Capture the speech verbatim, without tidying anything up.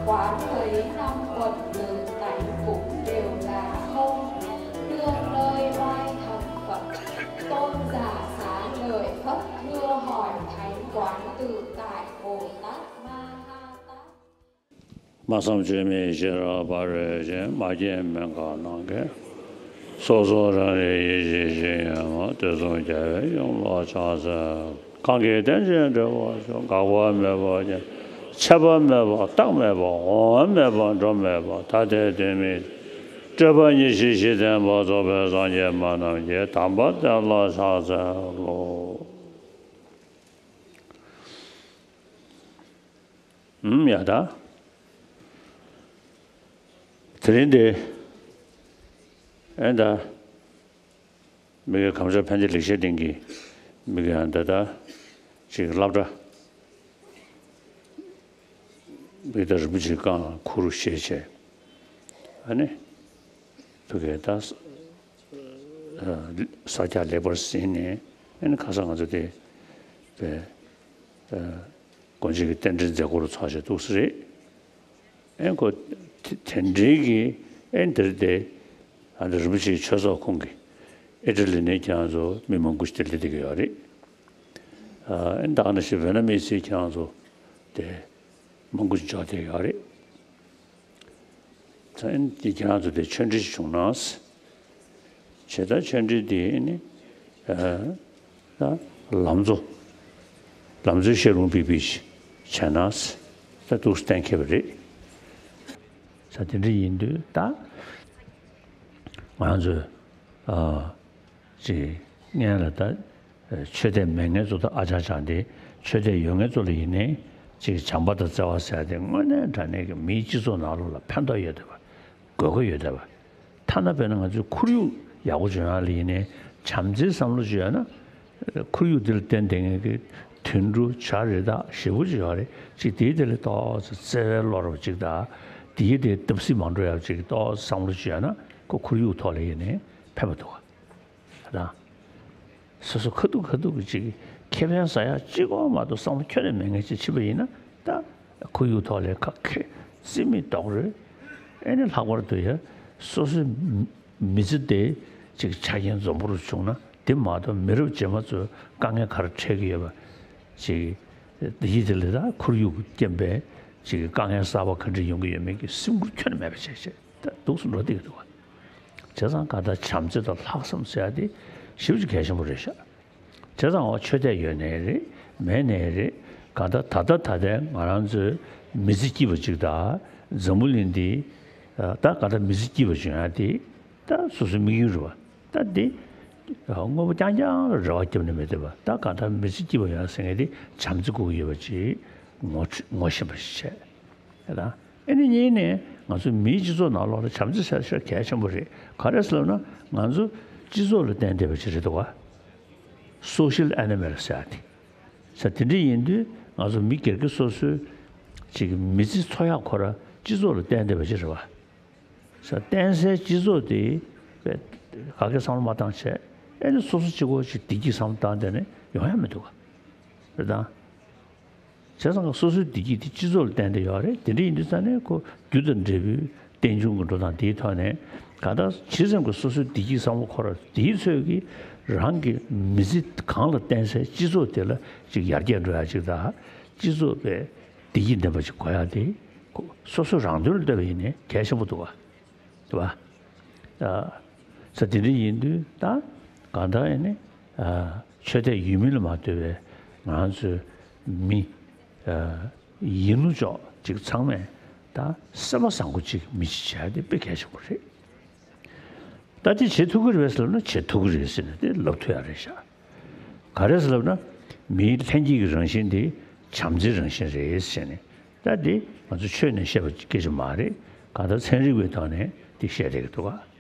Quán mấy năm quật tự tánh cũng đều là không, tương nơi oai thần Phật, tôn giả xá lợi Phất thưa hỏi thánh quán tự tại Bồ Tát Ma Ha Tát. སྨྲ་བསམ་བརྗོད་མེད་ཤེས་རབ་ཕ་རོལ་ཕྱིན། མ་སྐྱེས་མི་འགག་ནམ་མཁའི་མཐའ། སོ་སོ་རང་རིག་ཡེ་ཤེས་ཤིང་ཡོན་མོ། དུས་གསུམ་རྒྱལ་བའི་ཡུམ་ལ་ཕྱག་འཚལ་ལོ། གང་གིས་དོན་ཆེན་འགྲུབ་པར་ཤོག། འགག་པ་མེད་པར་མཁྱེན། ཆད་པ་མེད་པ་རྟག་མེད་པ། འོང་བ་མེད་པ་འགྲོ་མེད་པ། ཐ་དད་དོན་མེད་སྤྲོས་པ་ཉེར་ཞི་ཞི་བསྟན་པ་རྫོགས་པའི་སངས་རྒྱས་སྨྲ་རྣམས་ཀྱི་དམ་པ་དེ་ལ་ཕྱག་འཚལ་ལོ། ཨུམ། ཡ་ད། དེ་རིང་འདི། ཨེ་ད། མི་གི་གམ་ཤོག་ཕན་བདེ་ལེགས་བཤད་ལྡན་གྱི། མི་གི་ཨ་ད་ད། ཅིག་སློབ་གྲྭ། མི་གི་ད་རིན་པོ་ཆེ་རྐང་ལ་ཁུར་བཞེས་བྱས། ཨ་ནི། ཐུགས་ཀའི་ད། ས་སྐྱ་ལེགས་པར་ཟིན་ནས། ཨ་ནི་ཁ་སང་ང་ཚོ་དེ། པའི། ཨ། དགོན་སྤྱི་གི་རྟེན་འབྲེལ་མཛད་སྒོ་རུ་ཚོགས་བྱས་འདུག་ས་རེད། ཨེ་ཁོ། དེ་དེ་འདྲའི་གི། ཨེ་འདིར་དེ། ཨ་འདི་རིན་པོ་ཆེའི་ཆོས་ཚོགས་ཁོངས་ཀྱི། ཨི་ཊ་ལི་ནས་ཁྱེད་རང་ཚོ་མི་མང་པོ་ཞིག་དེ་སླེབས་བསྡད་ཀྱི་ཡོད་རེད། ཨ་ཨེ་ད་ག་ནང་བཞིན་ཝེ་ན་མི་སི་ཁྱེད་རང་ཚོ་དེ། མང་པོ་ཞིག་འབྱོར་བསྡད་ཡོད་རེད། ད་ཨེ་འདི་ཁྱེད་རང་ཚོ་དེ་ཆོས་འབྲེལ་ཞིག་བྱུང་ན། བྱས་ད་ཆོས་འབྲེལ་འདི་ནི། ཨ། ད་ལམ་གཙོ། ལམ་གཙོའི་ཤེས་རུང་པི་པི་ཞིག་བྱས་ན། ད་འདུག་སེ་གཏན་འཁེལ་བ་རེད། ས་དེ་འདྲ་ཡིན་དུས་ད། ང་ཚོས། ཨ། ཅིག་སྔོན་ལ་ད། ཆོས་དད་མེད་མཁན་ཚོ་དང་ཨ་ཅག་ཅག་འདི། ཆོས་དད་ཡོད་མཁན་ཚོ་ལ་ཡིན་ནའི། ཅིག་བྱམས་པ་དང་བརྩེ་བ་ཟེར་ཡ་དེ་དངོས་གནས་དྲང་གནས་ཀྱི་མིའི་སྤྱི་ཚོགས་ནང་ལོགས་ལ་ཕན་ཐོགས་ཡོད་བསྡད་པ། དགོས་མཁོ་ཡོད་བསྡད་པ། ཐ་ན་དཔེར་ན་ང་ཚོའི་ཁོར་ཡུག་ཡག་པོ་བྱུང་ཡག་ལ་ཡིན་ནའི་བྱམས་བརྩེའི་བསམ་བློ་ཅིག་ཡོད་ན། ཁོར་ཡུག་འདི་ལ་བརྟེན་བསྡད་མཁན་གྱི་དུད་འགྲོ་བྱ་རི་དྭགས་ཞེ་པོ་ཅིག་ཡོད་རེད། ཅིག་དེའི་དེ་ལ་ཏོག་ཙམ་བརྩེ་བའི་བློ་རབ་ཅིག་དང་། དེའི་དེ་བརྡབ་གསིག་མ་འགྲོ་ཡག་ཅིག་ཏོག་ཙམ་བསམ་བློ་ཅིག་ཡོད་ན། ཁོ་ཁོར་ཡུག་ཐོག་ལ་ཡིན་ནའི་ཕན་པ་འདུག་ག། དང་། སོ་སོ་ཁ་ཐུག་ཁ་ཐུག་གི་ཅིག་ཁེ་ཕན་ཟ་ཡག་གཅིག་པོ་མ་གཏོགས་བསམ་བློ་ཁྱོན་ནས་མེད་མཁན་ཅིག་ཕྱིན་པ་ཡིན་ན། ད་ཁོར་ཡུག་ཐོག་ལ་ཁ་ཁེ་རྩིས་མེད་རྡོག་རོལ། ཨེ་ནི་ལྷག་པར་དུ་ཡ་སོ་སོའི་མི་ཚེ་དེ་ཅིག་ཆ་རྐྱེན་འཛོམས་པོ་རུ་བྱུང་ན། དེ་མ་གཏོགས་མི་རབས་རྗེས་མ་ཚོས་དཀའ་ངལ་ག་རེ་འཕྲད་ཀྱི་ཡོད་པ། ཅིག་འདི་ཡིད་དེ་ལས་ད་ཁོར་ཡུག་རྐྱེན་པས་ཅིག་དཀའ་ངལ་གསར་པ་ག་འདྲ་ཡོང་གི་ཡོད་མེད་ཀྱི་སེམས་ཁུར་ཁྱོན་ནས་མེད་པ་བྱས་བྱས། ད་འདུག་སེ་འགྲོ་བསྡད་ཀྱི་འདུག་བ། བྱས་ཙང་གང་ལྟར་བྱམས་བརྩེ་དང་ལྷག་བསམ་ཟེར་ཡ་དེ་ཞེ་པོ་ཅིག་གལ་ཆེན་པོ་རེད་ཤག། བྱས་ཙང་འོ་ཆོས་དད་ཡོད་ནའི་རེད། མེད་ནའི་རེད། གང་ལྟར་ད་ལྟ་ད་ལྟའི་ང་རང་ཚོའི་མི་ཚེ་སྐྱིད་པ་ཅིག་དང་། འཛམ་བུ་གླིང་འདི། ད་གང་ལྟར་མི་ཚེ་སྐྱིད་པ་བྱུང་ཡ་དེ། ད་སོ་སོའི་དམིགས་ཡུལ་རེད་བ། ད་འདི། དངོས་པོ་རྐྱང་རྐྱང་ལ་རེ་བ་བརྒྱབ་ནས་མི་བསྡད་པ། ད་གང་ལྟར་མི་ཚེ་སྐྱིད་པ་ཡོང་ཡ་ཟེར་མཁན་དེ་བྱམས་བརྩེ་དགོས་ཀྱི་ཡོད་པ་ཅིག་ངོ་ངོ་ཤེས་པ་ཞིག་བྱས། ད་ཨེ་ནི་གཉིས་ནས་ང་ཚོ་མིའི་སྤྱི་ཚོགས་ནང་ལོགས་ལ་བྱམས་བརྩེ་ཟེར་ཤེས་གལ་ཆེན་པོ་རེད། ག་རེ་ཟེར་ལབ་ན། ང་ཚོ་སྤྱི་ཚོགས་ལ་བརྟེན་བསྡད་པ་ཅིག་རེད་འདུག་བ། སོ་ཤལ་ཨེ་ནི་མལ་ཟེར་ཡ་དེ། ས་དེ་འདྲ་ཡིན་དུས་ང་ཚོ་མི་སྒེར་གྱི་སོ་སོའི་ཅིག་མི་ཚེ་འཚོ་ཡག་ཁོ་རང་སྤྱི་ཚོགས་ལ་བརྟེན་བསྡད་པ་ཅིག་རེད་བ། ས་བརྟེན་སའི་སྤྱི་ཚོགས་དེ་ག་གེ་བསམ་བློ་མ་བཏང་བྱས། ཨེ་ནི་སོ་སོ་གཅིག་པོ་ཅིག་བདེ་སྐྱིད་བསམ་བློ་བཏང་བསྡད་ནས་ཡོང་ཡ་མི་འདུག་ག། རེད་དང་། བྱས་ཙང་སོ་སོའི་བདེ་སྐྱིད་དེ་སྤྱི་ཚོགས་ལ་བརྟེན་ཏེ་ཡོད་རེད། དེ་འདྲ་ཡིན་དུས་ཙང་ནས་ཁོ་རྒྱུ་དང་འབྲས་བུའི་རྟེན་འབྱུང་གི་འགྲོ་སྟངས་དེའི་ཐོག་ནས། གང་ལྟར་ཇི་ཙམ་གྱིས་སོ་སོའི་བདེ་སྐྱིད་བསམ་བློ་འཁོར་བ་དེའི་ཚོད་ཀྱིས་རང་གི་མི་ཚེ་གང་ལ་བརྟེན་སའི་སྤྱི་ཚོགས་དེ་ལ་ཅིག་ཡར་རྒྱས་འགྲོ་ཡ་ཅིག་དང་། སྤྱི་ཚོགས་པའི་བདེ་སྐྱིད་ལྡན་པ་ཅིག་དགོས་ཡ་དེ་ཁོ་སོ་སོ་རང་དོན་ལ་ལྟོས་པ་ཡིན་ནའི་གལ་ཆེན་པོ་འདུག་བ། རེད་བ། ས་དེ་འདྲ་ཡིན་དུས་ད་གང་ལྟར་ཡིན་ནའི་ཆོས་དད་ཡོད་མིན་ལ་མ་ལྟོས་པའི་ང་རང་ཚོའི་མི་ཡིན་ནོ་ཅོག་ཅིག་ཚང་མས་ད་སེམས་པ་བཟང་པོ་ཅིག་མི་གཅིག་བྱས་ཏེ་དཔེ་གལ་ཆེན་པོ་རེད། ད་དེ་བྱེད་ཐུབ་ཀྱི་རེད་ཟེར་ལབ་ན་བྱེད་ཐུབ་ཀྱི་རེད་ཟེར་ནས་དེ་ལབ་ཐུབ་ཡ་རེད་ཤག། ག་རེ་ཟེར་ལབ་ན། མིའི་ལྷན་སྐྱེས་ཀྱི་རང་བཞིན་དེ་བྱམས་བརྩེའི་རང་བཞིན་རེད་ཟེར་ནས། ད་དེ་ང་ཚོ་ཆོས་ནས་བཤད་པ་སྐད་ཆ་མ་རེད། གང་ལྟར་ཚན་རིག་པའི་ཐོག་ནས་དེ་བཤད་བསྡད་ཀྱི་འདུག་ག།